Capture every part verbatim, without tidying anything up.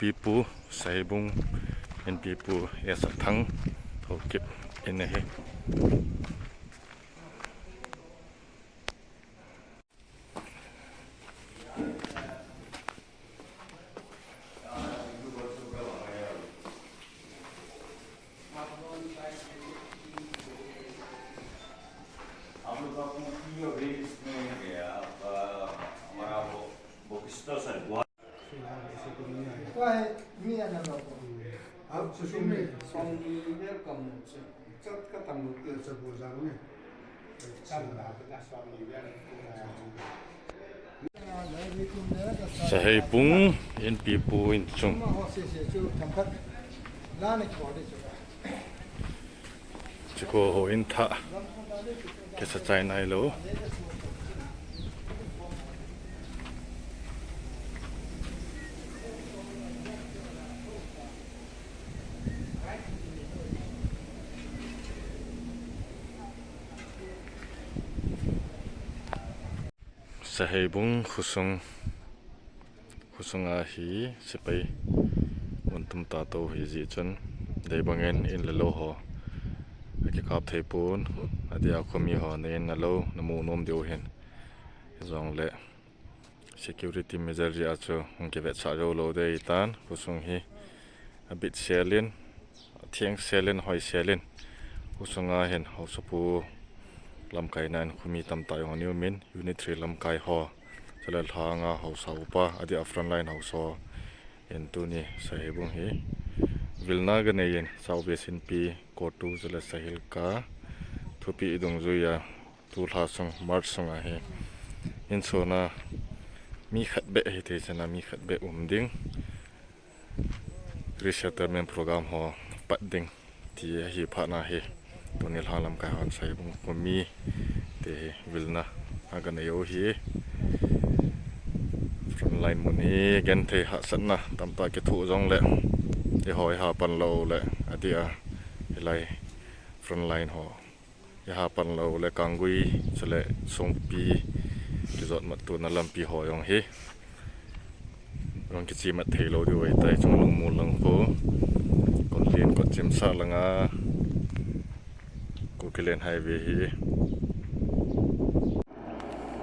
Pipu, Saheibung, in pipu, Esa Thang, Haokip, in ahi. Saheibung, in pipu in chung. Chiko ho in tha. Kisa chai nai lo. Saheibung khosung, khosung a hi sepai mun tum ta to hi jeh chun, dei bangin in le lou ho akikap thei pon, adia khomi ho na in na lou na mu nom diu hin. Hijongle security measure jeh a chu hung kivetsah jou lou ding ahi tan, khosung hi abit sel in, atheng sel in, hoi sel in. Khosung a hin haosapu lamkaina in khomi tamtah jong ana um in, Unit three lamkai ho, chule lhanga haosa upa, adia frontline haosa in tuni Saheibung hi vilna ga nei in, South West Inpi, CoTU chule SAHILCA thupi i dungjuiya, tulha sung, March sunga hi, insung a mi khat beh hithei chan a mi khat beh um ding, resettlement program ho pat ding, ti ahi phat na hi, tuni lhang lamkai hon Saheibung khomi te hi vilna aga nei u hi. Frontline mun hi genthei hahsatna tamtah kithoh jongle, eiho iha pan lou le, adia hilai frontline ho iha pan lou le, Kanggui chule Songpi kijot mat tona lampi ho jong hi jong kiche mat thei lou diu ahitai, Chunglungmol lang khu, Konlen, Kotchimsah langa Kukiland Highway hi.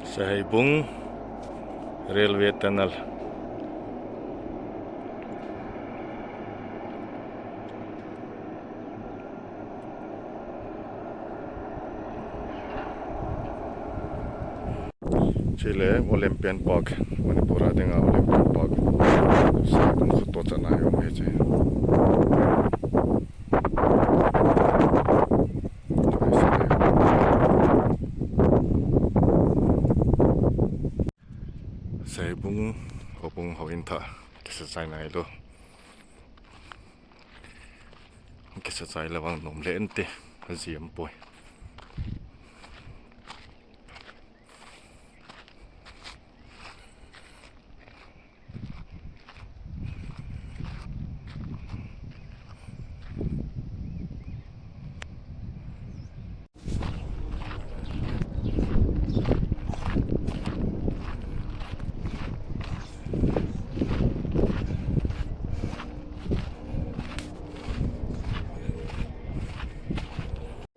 Saheibung Railway Tunnel. Chule Olympian Park, Manipur a dinga Olympian Park. Saheibung khuto chan a um e che. Saheibung, Houbung ho in tha, kisa chai nai lo. Kisa chai le vang nom le ente, aji am poi.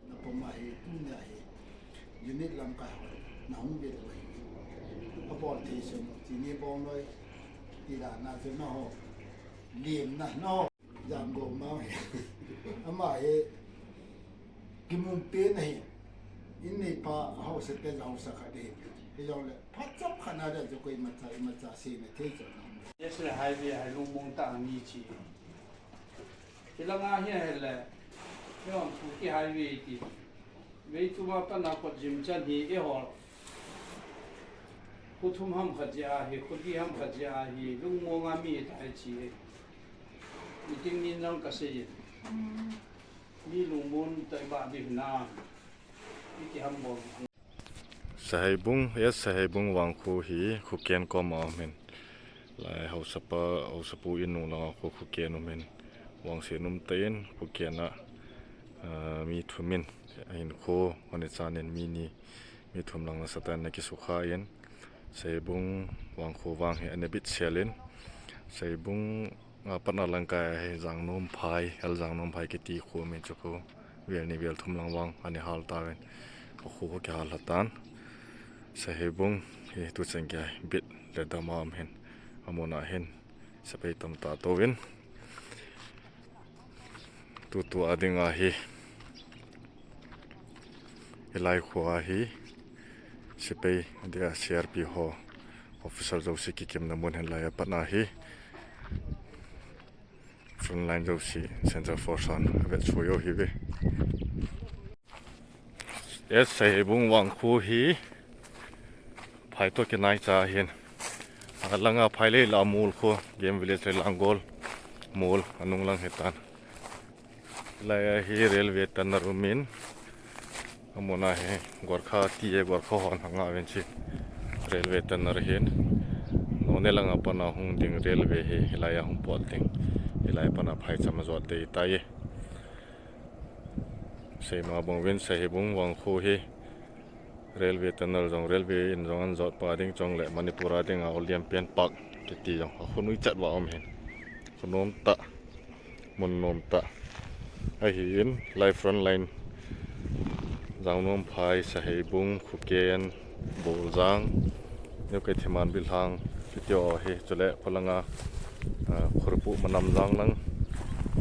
Na pom ahi, tunia hi, unit lamkai ho, na hung vet u ahi. Abol thei sung, chini bong noi, ti dan a chu na ho, lim na, na ho, jam go ma hi. Ama hi, kimun pen ahi. In neipa, haosa te, haosa khat ahi. Hijongle, phat chom khat na le, chu koimacha, imacha, seina thei chu na. Yes, le highway, hai lungmong ta ni chi. Hilanga hi ahile, hiong Kuki Highway ti. Veitum a pat a Kotjim chan hi eiho. Kho thum ham khat jeh ahi, kho li ham khat jeh ahi, lungmong a mi tai chi. Meeting ni nang ka sei. Mi lungmong tai ba di na. Mi ki ham bol. Saheibung, yes, Saheibung vangkho hi, khoken koma um in. Lai haosapa, haosapu in nung langa kho, khoken um in. Vangse num tah in, khoken a, ah, mi thum in, ahin kho, hone chan in mi ni, mi thum lang nasatah in ana kisukha in. Saheibung vangkho vang hi ana bit sel in. Saheibung Apat a lang kai ahi, Jangnomphai, L Jangnomphai kiti kho min chu kho. Vel ni vel thum lang vang, ani hal tauvin. Kho kho kihal lha tan. Saheibung hi tuchan gei bit le dam a um hin. Amun a hin. Sepai tamtah touvin. Tutu a ding ahi. Hilai kho ahi. Sepai dia C R P ho. Officer jouse kikimna mun hin lai apat ahi. Frontline jouse Central Force hon avet sui u ahi ve. Yes, Saheibung vang kho hi phai toh kinai cha hin. Alang a phai lei la mol kho, Game Village le Langol mol, anung lang hitan. Lai a hi railway tunnel um in. Amun a hi Gorkha ti e, Gorkha hon hang a ven chi. Railway tunnel hin. Noney lang a pat a hung ding railway hi, hilai a hung pot ding. Hilai a pat a phai cham a jot dei tai. Seima bang uvin Saheibung vang kho hi. Railway tunnel jong, railway in jong an jot pa ding chong le Manipur a ding a ulian pen park kiti jong. Akho nui chat va um hin. Kho nom tah. Mun nom tah. Ahin, lai frontline. Jangnomphai, Saheibung, Khuken, Boljang, New Keithelmanbi lang, kiti ho hi, chule, kholanga, ah, Khurpu Manamjang lang,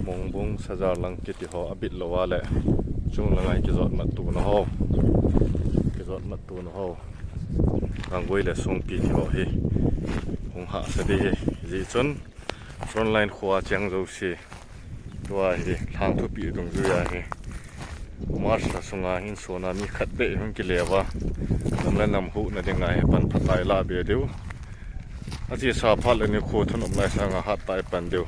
Mongbung, Sajar lang, kiti ho, abit lou a le, chung langa kijot mat tuna ho. Kijot mat tuna ho. Rangoi le Songpi ti ho hi. Hung hahsa ding hi. Hijeh chun, Frontline kho a cheng jouse. Tua hi, lhang thupi dungjui ahi. March lha sunga hin sona mi khat beh hung kile uva. Nam le nam huhna dinga hi pan phatai la be diu. Achesa phat le nikho thanom lai sanga hat tai pan diu.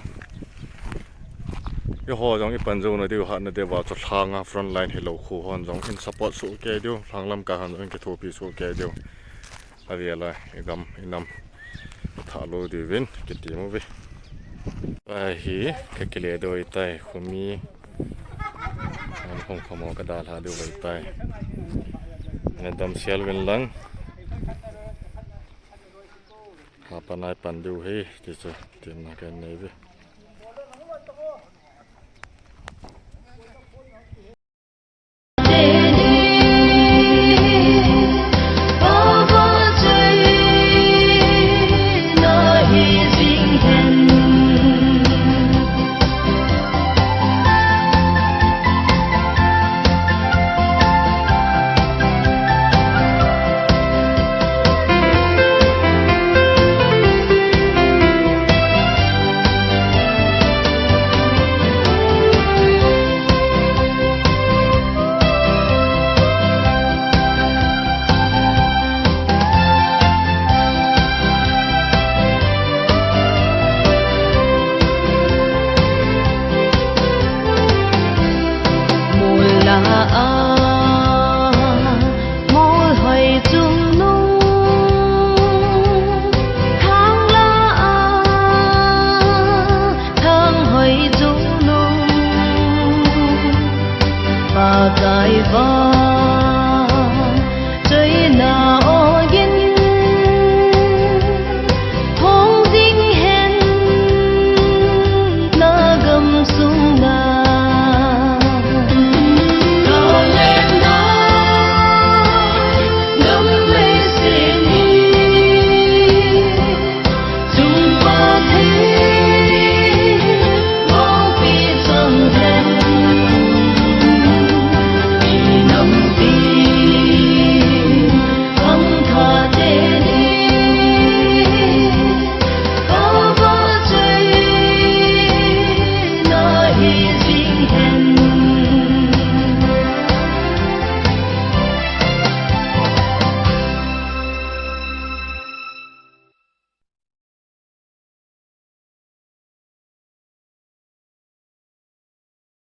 Eiho jong i pan jou na diu, hatna diuva chu lhanga frontline hilou kho hon jong in support soh kei diu. Lhang lamkai hon jong in kithopi soh kei diu. Avel a, i gam, i nam, i thah lou diuvin, kiti uve. Ahi, ka kile doh tai, khomi, am hung khomo ka dalha diu vai tai. Na damsel uvin lang. Hapan ai pan diu hi, ti chu, tin na ka nei uve.